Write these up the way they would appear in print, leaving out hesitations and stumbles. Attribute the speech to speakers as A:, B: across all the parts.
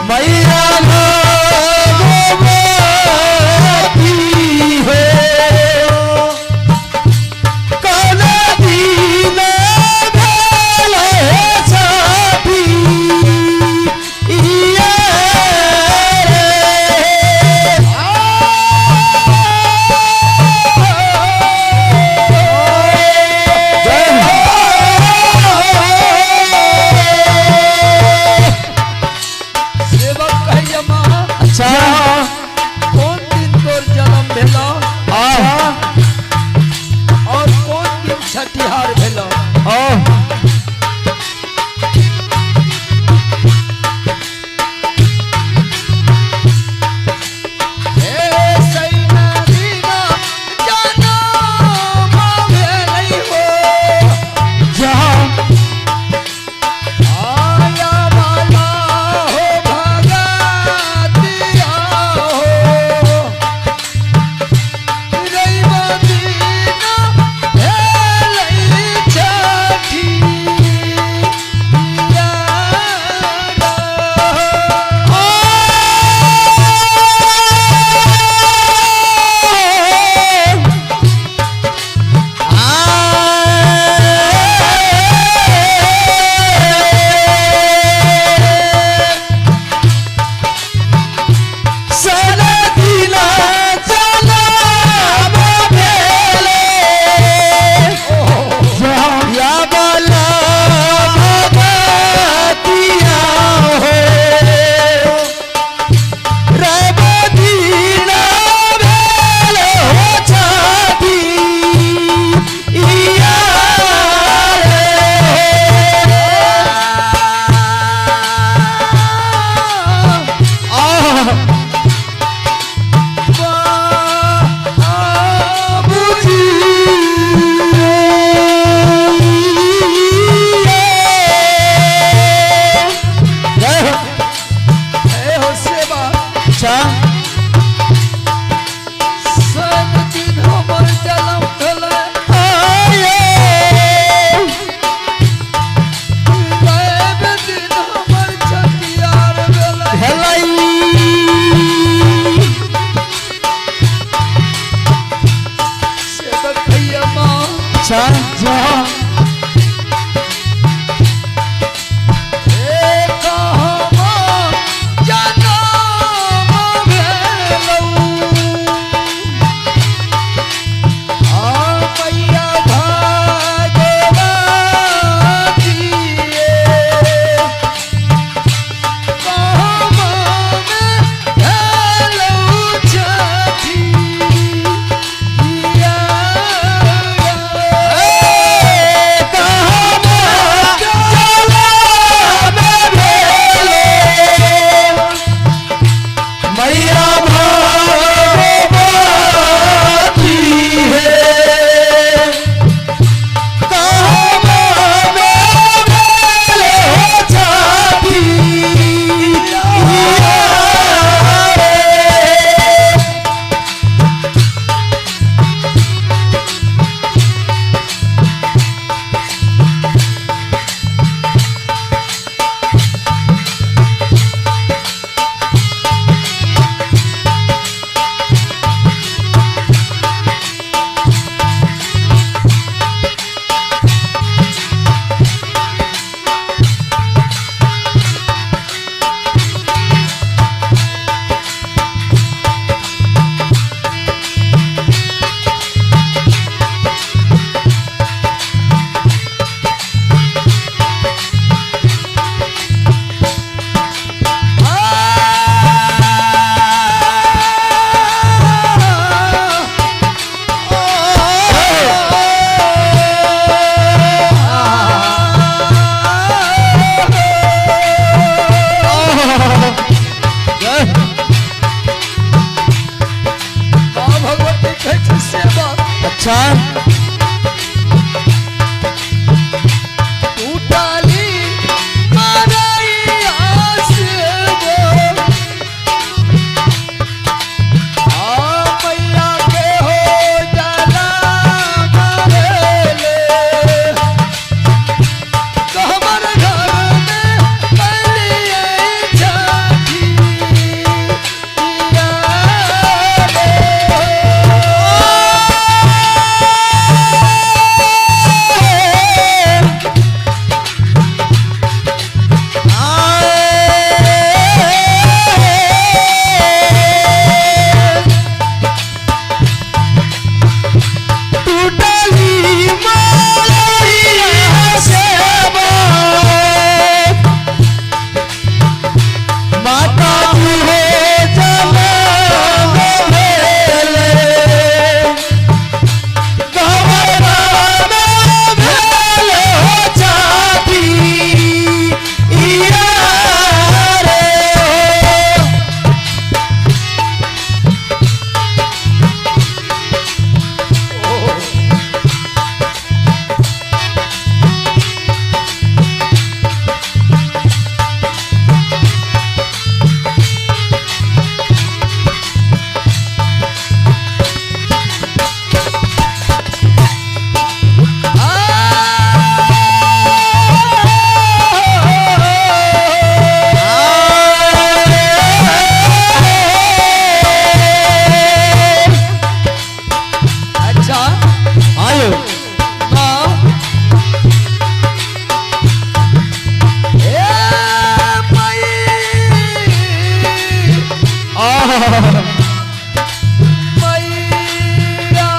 A: मैया भगवती हे कोन दिन भेल छठी इया रे। जय हो।
B: सेवक कहैया माँ,
A: अच्छा।
B: कोन दिन तोर जन्म भेलो
A: आ
B: और कोन दिन छठिहार भेलो?
A: आ
B: हे सैना दीना जनम भेलै हो।
A: जहाँ
B: आया वाला हो भगतिया हो, रैव दीना भेलै छठिया। हे हो सेवा, सन दिन हमर जनम भेलै, रैव दिन हमर छठिहार भेलै। सेवक भैया माँ, हे कहमा जनम भेलौ, आ मैया भगवतीये, कहमा भेलौ छठिया।
A: मैया भगवती हे कहमा भेल हो छठी इया रे।
B: माँ भगवती कहै छै सेवा,
A: अच्छा।
B: टूटली मरैया सेवक, आ मैया के हो जला मरेले, कहबर घर में कलिए छठी। मैया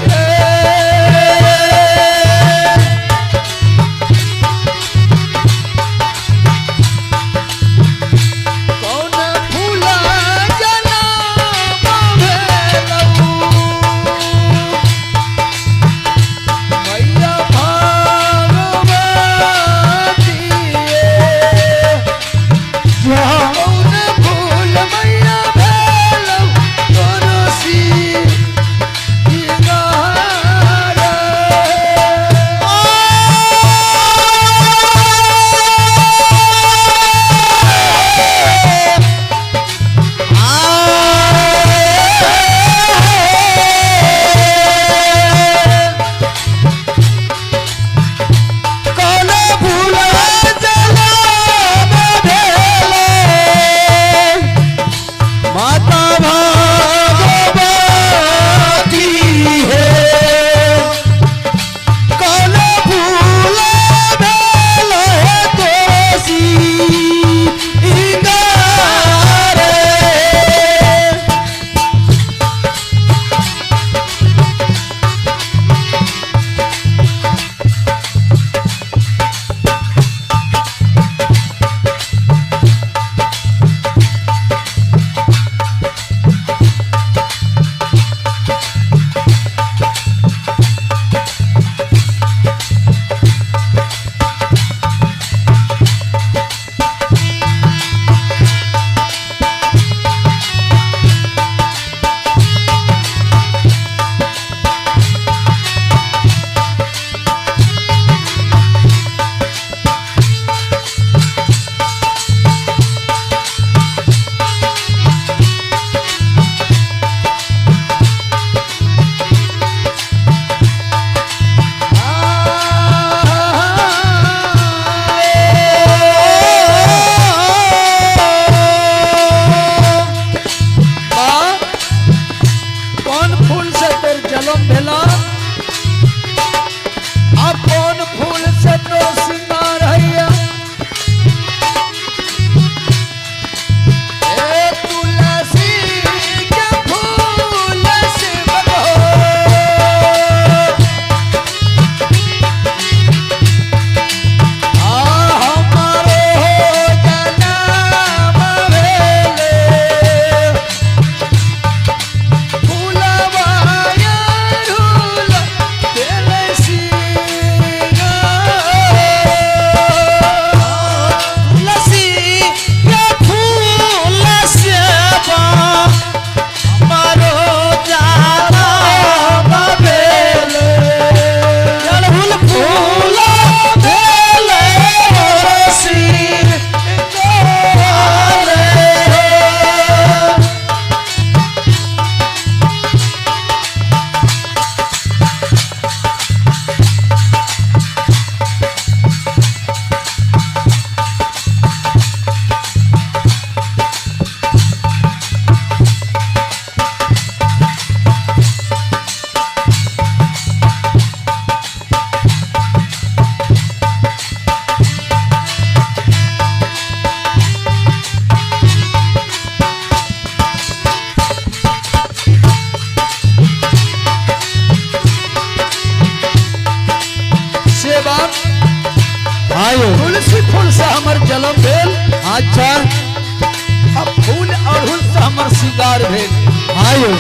B: हे। कौन फूला जनम भेलौ मैया भगवती कौन फूल मैया भेलौ तोरो सिंगार।
A: कौन फूल जनम भेले माता भगवती हे। कौन फूल भेले तोसी सिंगार।
B: माँ, कौन फूल से तोर जन्म भेला आ कौन फूल से तो सिंगार हैया? ए तुलसी के फूल से बनो आ हमारो जनम भेले फूलवाया रूल तुलसी।
A: तुलसी के फूल से मारो जनम भेले। अड़हुल फूल भेले सिंगार।
B: से बाप
A: आयो।
B: तुलसी फूल से हमर जन्म भेल
A: अच्छा।
B: आ फूल अड़हुल से हमर श्रृंगार भेल।
A: आयो।